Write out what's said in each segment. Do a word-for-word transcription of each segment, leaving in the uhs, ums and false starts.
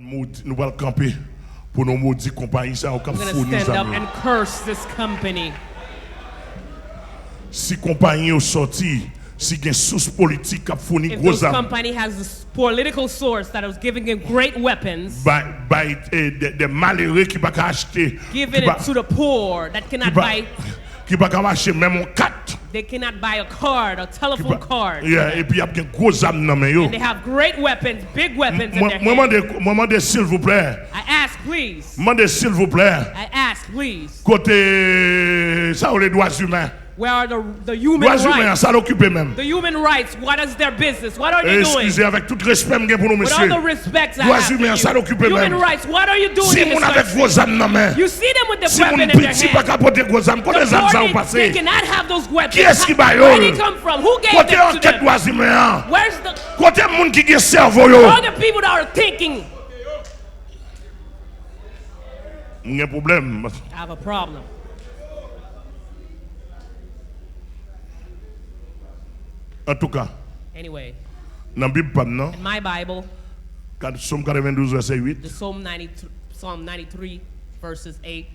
Modi, nou pral kanpe pou nou modi konpayi sa yo k ap founi zam yo. We're going to stand up and curse this company. Si konpayi yo sòti, si gen sous politik k ap founi gwo zam, if those company has a political source that is giving them great weapons, bay, bay, eh, de, de malere ki pa ka achte, giving it to the poor that cannot buy, ki pa ka achte menm yon kat. They cannot buy a card, a telephone card. Yeah, epi y ap gen gwo zam nan men yo. And they have great weapons, big weapons in their hand. Mwen, mwen mande, mwen mande silvouplè. I ask, please. Mande silvouplè. I ask, please. Kote sa yo le dwa imen? Where are the, the human rights? Dwa imen an, sa l okipe menm? The human rights, what is their business? What are they doing? Eskize, avèk tout respè m gen pou nou, mesye. With all the respect I have for you. Dwa imen an, sa l okipe menm? Human rights, what are you doing in this country? Timoun avèk gwo zam nan men. You see them with the weapon in their hand. Timoun piti pa ka pote gwo zam. Kote zam sa yo pase? The poor, they, they cannot have those weapons. Kiyès ki ba yo l? Where they come from? Who gave them to them? Kote ankèt dwa imen an? Where's the, kote moun ki gen sèvo yo? Where are the people that are thinking? M gen pwoblèm. I have a problem. Antouka, anyway, nan Bib pa m nan, in my Bible, kat-, Sòm katrevendouz, vèsè uit, the Psalm ninety, Psalm ninety-three, verses eight,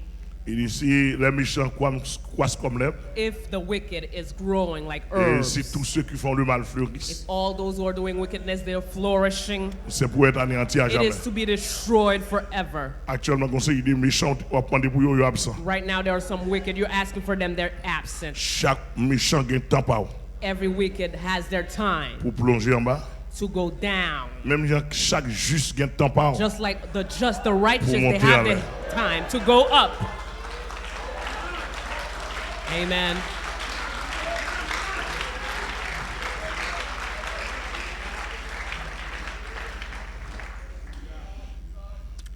li di, si lè mechan kwa-, kwase kòm lèb, if the wicked is growing like herbs, et si tous ceux qui font le mal fleurissent, if all those who are doing wickedness, they're flourishing, c'est pour être anéanti à jamais. It is to be destroyed forever. Aktyèlman, gen yon seri de mechan w ap mande pou yo, yo absan. Right now, there are some wicked. You're asking for them, they're absent. Chak mechan gen tan pa w. Every wicked has their time. Pou plonje anba. To go down. Menm jan chak jis gen tan pa w. Just like the just, the righteous, they have their time to go up. Amen.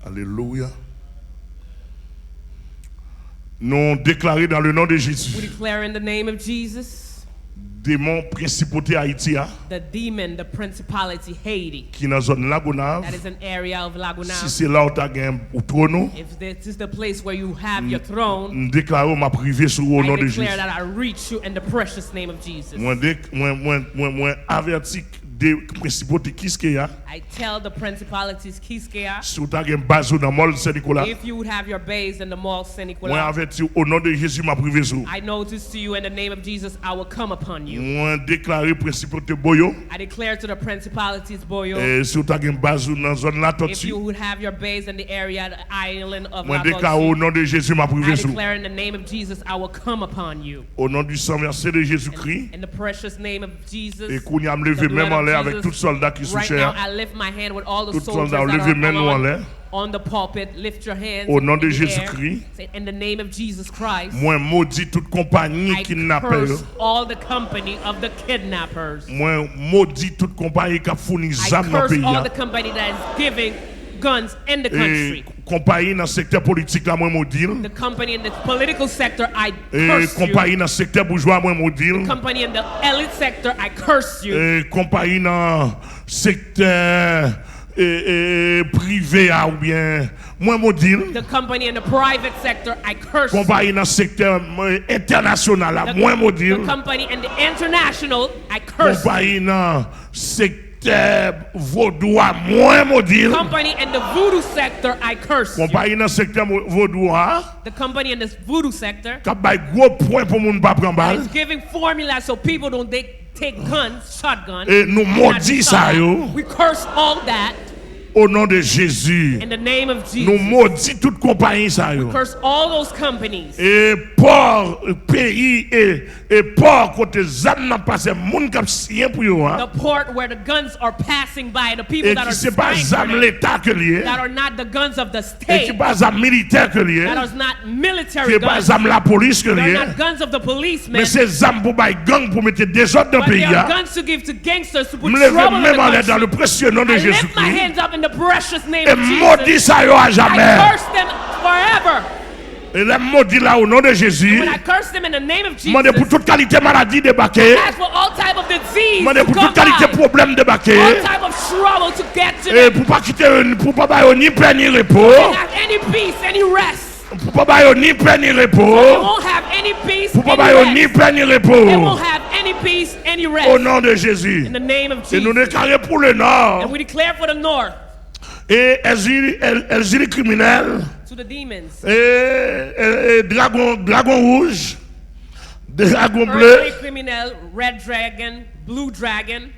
Alelouya. Nou deklare dans le nom de Jésus. We declare in the name of Jesus. Demon prensipote Ayiti a. The demon, the principality, Haiti. Ki nan zòn Lagonav. That is an area of Lagonav. Si se la w ta gen twòn ou. If this is the place where you have your throne, m deklare w m ap rive sou ou o non de Jezi. I declare that I reach you in the precious name of Jesus. Mwen de, mwen, mwen, mwen, mwen avèti de prensipote Kiskeya. I tell the principalities Kiskeya. Si w ta gen baz ou nan Mòl Sen Nikola. If you would have your base in the Mall Saint Nicolas. Mwen avèti w o non de Jezi m ap rive sou ou. I notice to you in the name of Jesus, I will come upon you. Mwen deklare prensipote Boyo. I declare to the principalities Boyo. Eh, si w ta gen baz ou nan zòn Latòti. If you would have your base in the area, the island of Latòti. Mwen deklare o non de Jezi m ap rive sou ou. I declare in the name of Jesus, I will come upon you. Au nom du sang versé de Jésus-Christ. In the precious name of Jesus, the blood of Jesus. E kounye a m leve men m anlè avèk tout sòlda ki sou chè a. Right now, I lift my hand with all the soldiers that are along. Tout sòlda yo leve men nou anlè. On the pulpit, lift your hands in the air. O non de Jezi Kri. Say, in the name of Jesus Christ, mwen modi tout konpayi kidnapè yo. I curse all the company of the kidnappers. Mwen modi tout konpayi k ap founi zam nan peyi a. I curse all the company that is giving guns in the country. E konpayi nan sektè politik la, mwen modi l. The company in the political sector, I curse you. E konpayi nan sektè boujwa, mwen modi l. The company in the elite sector, I curse you. E konpayi nan sektè e, e, prive a oubyen mwen modi l. The company in the private sector, I curse you. Konpayi nan sektè, e, entènasyonal la, mwen modi l. The company in the international, I curse you. Konpayi nan sektè vodou a, mwen modi l. Company in the voodoo sector, I curse you. Konpayi nan sektè mo-, vodou a. The company in the voodoo sector. K ap bay gwo pwen pou moun pa pran bal. That is giving formula so people don't, they take guns, shotgun, and not be shot at. E nou modi sa yo. We curse all that. O non de Jezi. In the name of Jesus. Nou modi tout konpayi sa yo. We curse all those companies. E pò, peyi, e, e pò kote zam nan pase, moun k ap siyen pou yo a. The port where the guns are passing by, the people that are signed for them, that are not the guns of the state. E ki se pa zam Leta ke l ye. E ki pa zam militè ke l ye. That is not military guns. Ki pa zam lapolis ke l ye. They're not guns of the policemen. Men se zam pou bay gang pou mete dezòd nan peyi a. But they are guns to give to gangsters to put trouble in the country. M leve men m anlè dans le précieux nom de Jésus-Christ. I lift my hands up in the precious name of Jesus. E m modi sa yo a jamè. I curse them forever. E lè m modi la, o non de Jezi, and when I curse them in the name of Jesus, mande pou tout kalite maladi debake. I ask for all type of disease to come by. Mande pou tout kalite pwoblèm debake. All type of trouble to get to them. E pou pa kite yo, pou pa ba yo ni pè ni repo. They won't have any peace, any rest. Pou pa ba yo ni pè ni repo. So they won't have any peace, any rest. Pou pa ba yo ni pè ni repo. They won't have any peace, any rest. O non de Jezi. In the name of Jesus. E nou deklare pou le Nò. And we declare for the North. E Èzili, Èzili kriminèl. To the demons. E, e, e dragon, dragon wouj, dragon ble. Earthly criminal, red dragon, blue dragon.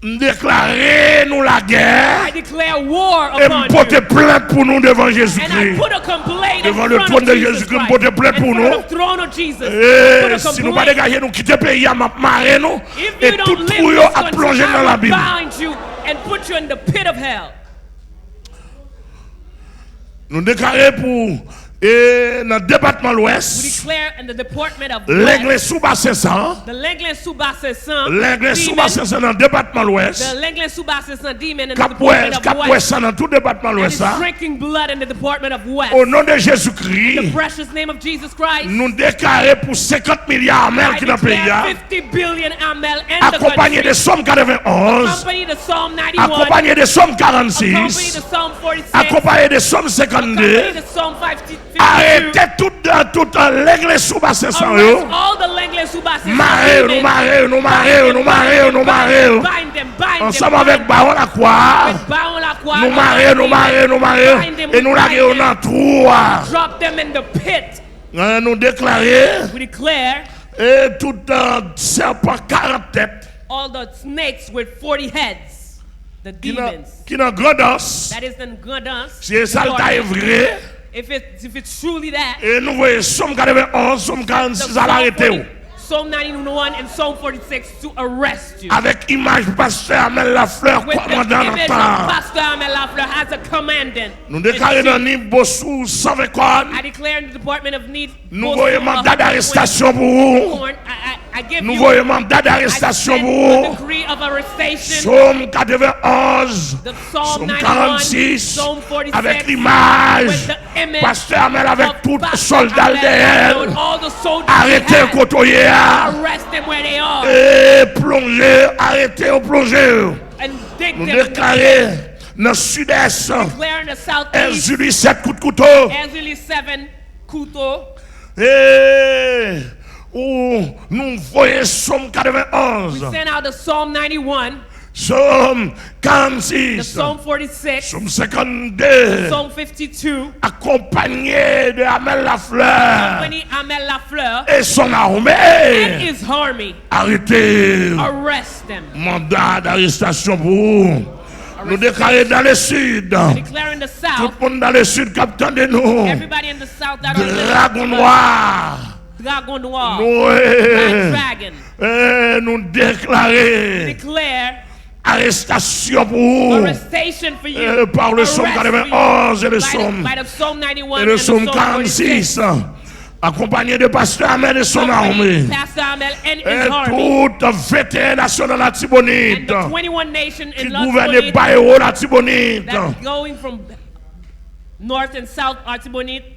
M deklare nou lagè. I declare war upon you. E m pote plent pou nou devan Jezikri. And I put a complaint in front of Jesus Christ. Devan le trône de Jésus-Christ, m pote plent pou nou. In front of throne of Jesus, I put a complaint. E si nou pa degaje nou kite peyi a, m ap mare nou. If you don't leave this country, I will bind you and put you in the pit of hell. E tout twou yo ap plonje nan labim. Nou deklare pou, e, nan depatman Lwès, We declare in the department of West, Lenglensou Basen San, the Lenglensou Basen San, Lenglensou Basen San nan depatman Lwès, the Lenglensou Basen San demon in the department of West, k ap bwè, k ap bwè san nan tout depatman Lwès la. And is drinking blood in the department of West. O non de Jezikri, the precious name of Jesus Christ, nou deklare pou senkant milya amèl ki nan peyi a. I declare fifty billion amèl in the country. Akonpanye de Sòm katrevenn onz. Accompany the Psalm ninety-one. Akonpanye de Sòm karannsis. Accompany the Psalm forty-six. Akonpanye de Sòm senkannde. Accompany the Psalm fifty-two. Arete tout, tout, uh, Lenglensou Basen San yo. Arrest all the Lenglensou Basen San demons. Mare yo, nou mare yo, nou mare yo, nou mare yo, nou mare yo. Bind them, bind them, bind them, bind them. Ansanm avèk Bawon Lakwa. With Bawon Lakwa, nou mare yo, nou mare yo, nou mare yo. Bind them, bind them. E nou lage yo nan twou a. Drop them in the pit. Hein, nou deklare, We declare, e tout, uh, sèpan karant tèt, all the snakes with forty heads, the demons, ki nan Grandans, that is in Grandans, si e sa l ta ye vre, if it, if it's truly that, e nou voye Sòm katrevenn onz, Sòm karannsis al arete yo. Psalm ninety-one and Psalm forty-six to arrest you. Avèk imaj Pastè Amel Lafleur, kòmandan nan tan an. With the image of Pastor Amel Lafleur as a commandant in chief. Nou deklare nan Nib Bosou san ven kòn. I declare in the department of Nib Bosou a hundred twenty corn. Nou voye manda darestasyon pou ou. I, I, I give you, I send a decree of arrestation. Nou voye manda darestasyon pou ou. Sòm katrevenn onz, Sòm karannsis, avèk imaj Pastè Amel avèk tout sòlda l dèyè l. Arete yo kote yo ye a. E plonje, arete yo, plonje yo. Nou deklare nan sidès, Èzili sèt kout kouto. E, ou, nou voye Sòm katrevenn onz. We send out the Psalm ninety-one. Sòm karannsis. The Psalm forty-six. Sòm senkannde. Psalm fifty-two. Akonpanye de Amel Lafleur. Accompany Amel Lafleur. E son ame. And his army. Arete. Arrest them. Manda darestasyon pou ou. Nou deklare dans le sud. We declare in the south. Tout moun dans le sud k ap tande nou. Everybody in the south that are listening to us. Dragon nwa. Dragon noir. Nou, eh, Black dragon. Eh, nou deklare. We declare arestasyon pou ou. Arrestation for you. Eh, par le Psaume quatre-vingt-onze et le Psaume, by the, by the Psalm ninety-one and the Psalm forty-six. Et le Psaume quarante-six. Akonpanye de Pastè Amel e son ame. Pastor Amel and his army. E tout venteyen nasyon nan Latibonit. And the twenty-one nation in Latibonit. Ki gouvène Bayewo Latibonit. That going from north and south Artibonite.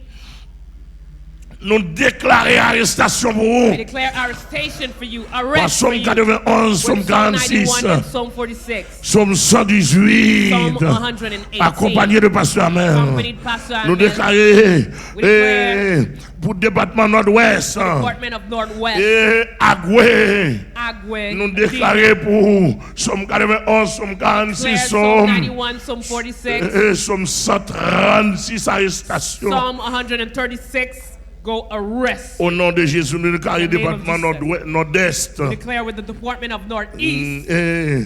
Nou deklare arestasyon pou ou. We declare arrestation for you, arrest for you. Pa Sòm katrevenn onz, Sòm karannsis. With Psalm ninety-one and Psalm forty-six. Sòm san dizuit. Psalm one hundred and eighteen. Akonpanye de Pastè Amel. Accompanied Pastor Amel. Nou deklare, eh, pou depatman Nòdwès. We declare the department of Northwest. Eh, Agwe. Agwe, nou deklare pou Sòm katrevenn onz, Sòm karannsis, Sòm, eh, eh, Sòm san trannsis arestasyon. Psalm one hundred thirty-six, go arrest. O non de Jezi, nou deklare depatman Nòdwè-, Nòdès. We declare with the department of Northeast. Mm, eh,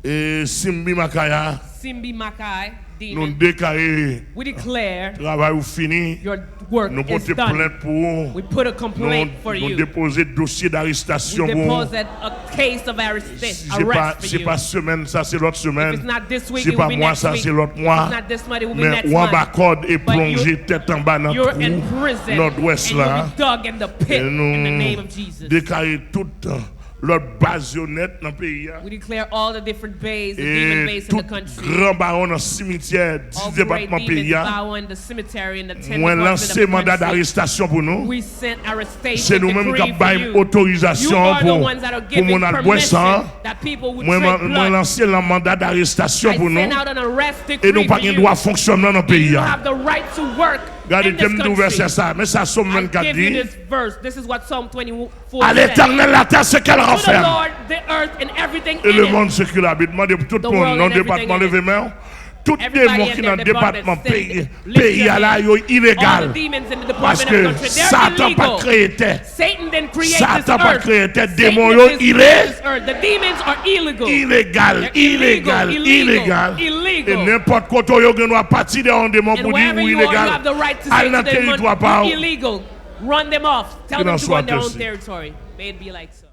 eh, Simbi Makaya. Simbi Makai, demon. Nou deklare travay ou fini. We declare your work is done. Nou pote plent pou ou. We put a complaint for you. Nou, nou depoze dosye darestasyon pou ou. We deposit a case of arrest, arrest for you. Si se pa, se pa semèn sa, se lòt semèn. If it's not this week, it will be next week. Si se pa mwa sa, se lòt mwa. If it's not this month, it will be next month. Men ou anba kòd e plonje tèt anba nan twou Nòdwès la. But you're in prison, and you'll be dug in the pit in the name of Jesus. E nou deklare tout lòt baz yo nèt nan peyi a. We declare all the different bays, the demon base in the country. E tout gran bawon nan simityè dis depatman peyi a. All great demons bow in the cemetery in the ten department of the country. Mwen lanse manda darestasyon pou nou. We send arrestation decree for you. Se nou menm k ap bay otorizasyon pou, pou moun al bwè san. You are the ones that are giving permission that people would drink blood. Mwen, mwen lanse lan manda darestasyon pou nou. I send out an arrest decree for you. E nou pa gen dwa fonksyònman nan peyi a. And you have the right to work in this country. Gade, te m di w vèsè sa, men sa Sòm vennkat di. I give you this verse. This is what Psalm twenty-four says. À l'Éternel la terre, ce qu'elle renferme. To the Lord, the earth and everything in it. Et le monde, ce qu'il habite. Mande pou tout moun nan depatman leve men w. Tout demon ki nan depatman peyi a la, yo ilegal. Paske Satan pa t kreye tè. Satan pa t kreye tè. Demon yo ilegal. Ilegal, ilegal, ilegal. E nenpòt kote yo gen dwa pati dèyè yon demon pou di ou ilegal. Al nan teritwa pa ou. Run them off. Tell them to go in their own territory. May it be like so.